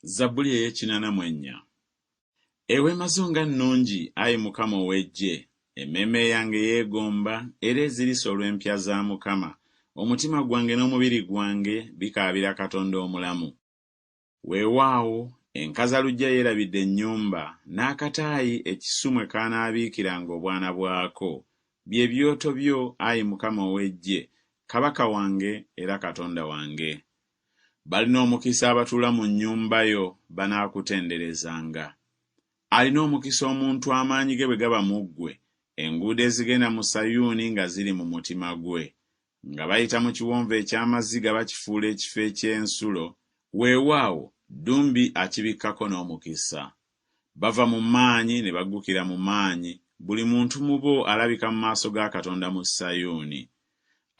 Zabbuli ey'ekinana mu ennya. Eweema zo nga nnungi, ayi Mukama ow'Eggye! Emmeeme yange yeegomba era ezirise olw'empya za Mukama. Omutima gwange n'omubiri gwange bikaabira Katonda omulamu. Weewaawo, enkazaluggya yeerabidde ennyumba, n'akataayi ekisu mwe kaanaabiikiranga obwana bwako. Bye byoto byo, ayi Mukama ow'Eggye, Kabaka wange era Katonda wange. Balina omukisa abatuula mu nnyumba yo, banaakutenderezanga. Alina omukisa omuntu amaanyi ge bwe gaba mu ggwe, enguudo ezigenda mu Sayuuni nga ziri mu mutima gwe. Nga bayita mu kiwonvu eky'amaziga bakifuula ekifo eky'ensulo, weewaawo, ddumbi akibikkako n'omukisa. Bava mu maanyi ne baggukira mu maanyi, buli muntu mu bo alabika mu maaso ga Katonda mu Sayuuni.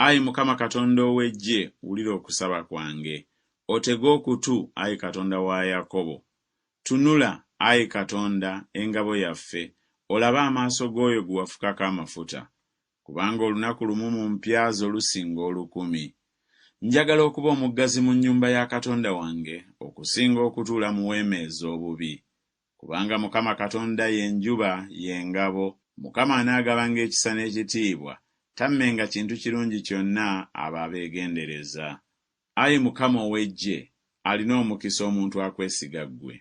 Ayi Mukama Katonda ow'Eggye, wulira okusaba kwange. Otege okutu, ayi Katonda wa Yakobo. Tunula, ayi Katonda, engabo yaffe, olabe amaaso g'oyo gwe wafukako amafuta. Kubanga olunaku lumu mu mpya zo lusinga olukumi. Njagala okuba omuggazi mu nnyumba ya Katonda wange okusinga okutuula mu weema ez'obubi. Kubanga Mukama Katonda ye njuba, ye ngabo, Mukama anaagabanga ekisa n'ekitiibwa, tammenga kintu kirungi kyonna abo abeegendereza. Ayi Mukama ow'Eggye, alina omukisa omuntu akwesiga ggwe.